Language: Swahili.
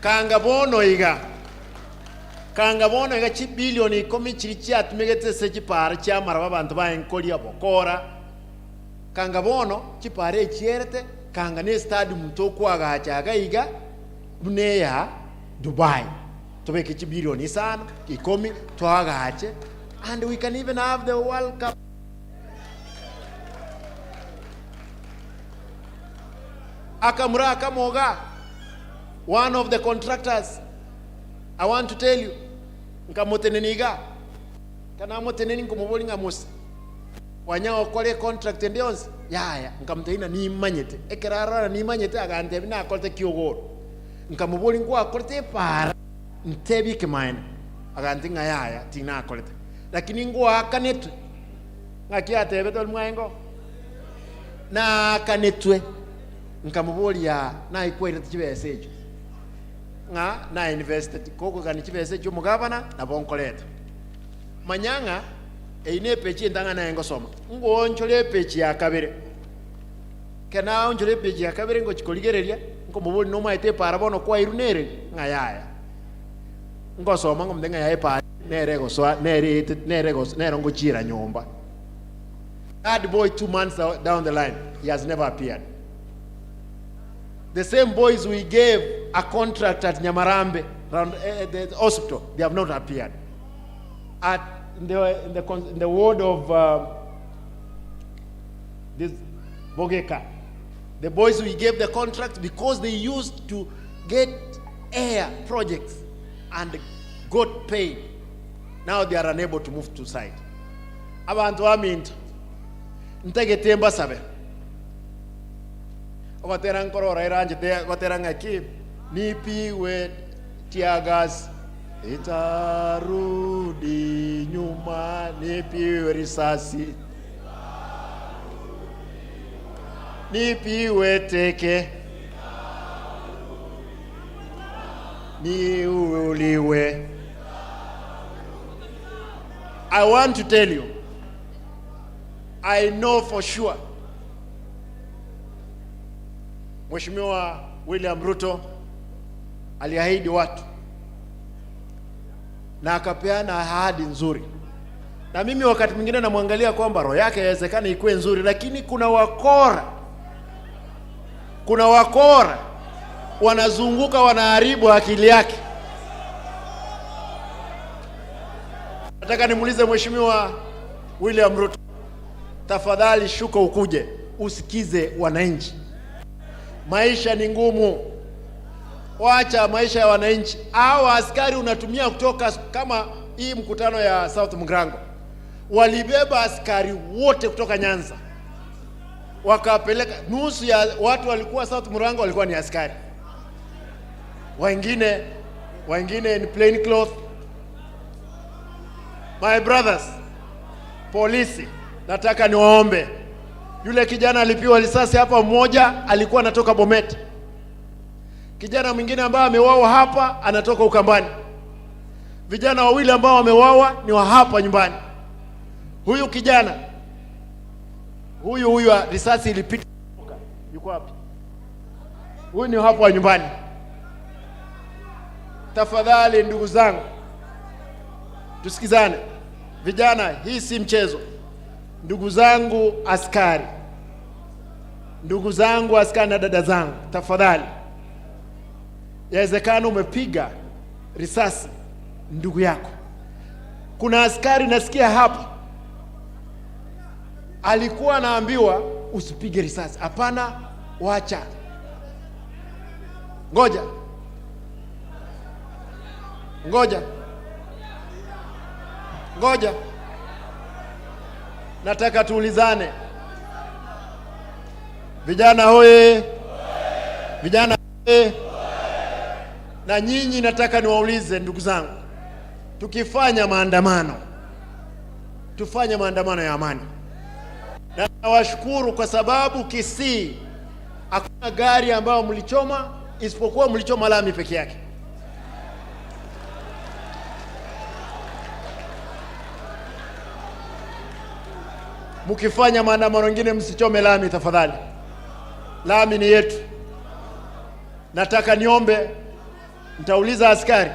Kanga bono iga, kanga bono iga chibilioni ikomi chiria chiatumegete ase chipara chi'amaraba abanto baye nkoria bokora. Kanga bono chipara echierete, kanga ne estadium tokoagacha iga iga buna eya Dubai. Tobeke chibilioni isano, ikomi, toagache and we can even have the World Cup. Akamura akamoga, one of the contractors, I want to tell you, nkamotenenia iga, kanamoteneni nkomoboria ng'a Musa, kwanya gokora econtract ende yonsi? Yaya, nkamotebia ng'a nimanyete. Ekero arora nimanyete, agantebia nakorete kiogoro. Nkamoboria ngwakorete epaara, ntebie ekemaene. Agantebia ng'a yaya, tinakorete. Lakini ngoakanetwe. Ng'aki atebete oria mwaengo? Naakanetwe. Nkamoboria, Naye kwairete chibesa echio? Ng'a nainvesteti, kogogania chibesa echio omogabana, nabo nkoreta. Manya ng'a eyio nepeji entang'ani naye ngosoma. Ngoonchore epeji ya kabere. Ekero naonchora epeji ya kabere ngochia korigereria, nkomoboria nomaete epaara bono kwairwe nere? Ng'a yaya. Ngosoma ngomotebia ng'a yaya epaara nere egosoa nere eete nere egos nero ngochiera nyomba. That boy 2 months down the line he has never appeared. The same boys we gave a contract at Nyamarambe round the hospital, they have not appeared. At in the, in the, in the ward of this Bogeka, the boys we gave the contract because they used to get air projects and got paid. Now they are unable to move to site. Abantu baminto, ntagete mbasabe. Ogotera nkorora eranchete gotera ng'aki nipigwe teargas itarudi nyuma nipigwe risasi nipigwe teke niuliwe. I want to tell you, I know for sure Mheshimiwa William Ruto aliahidi watu na akapeana ahadi nzuri, na mimi wakati mwingine namwangalia kwamba roho yake yawezekana ikuwe nzuri, lakini kuna wakora wanazunguka wanaharibu akili yake. Nataka nimuulize Mheshimiwa William Ruto, tafadhali shuka ukuje usikize wananchi. Maisha ni ngumu, wacha maisha ya wananchi. Hawa askari unatumia kutoka kama hii mkutano ya South Mugrango, walibeba askari wote kutoka Nyanza wakapeleka. Nusu ya watu walikuwa South Mugirango walikuwa ni askari, wengine in plain cloth. My brothers, polisi, nataka niwaombe. Yule kijana alipigwa risasi hapa, mmoja alikuwa anatoka Bomet, kijana mwingine ambaye ameuawa hapa anatoka Ukambani, vijana wawili ambao wameuawa ni wa hapa nyumbani. Huyu kijana huyu risasi ilipita, yuko wapi? Huyu ni hapo wa nyumbani. Tafadhali ndugu zangu, tusikizane. Vijana, hii si mchezo. Ndugu zangu askari, ndugu zangu askari na dada zangu, tafadhali, yawezekana umepiga risasi ndugu yako. Kuna askari nasikia hapa alikuwa anaambiwa usipige risasi. Hapana, wacha, ngoja, ngoja, ngoja. Nataka tuulizane, vijana hoye, vijana hoye. Na nyinyi nataka niwaulize ndugu zangu, tukifanya maandamano, tufanye maandamano ya amani. Na nawashukuru kwa sababu Kisii hakuna gari ambayo mlichoma isipokuwa mlichoma lami peke yake. Mkifanya maandamano mengine msichome lami tafadhali. Lami ni yetu. Nataka niombe Nitauliza askari.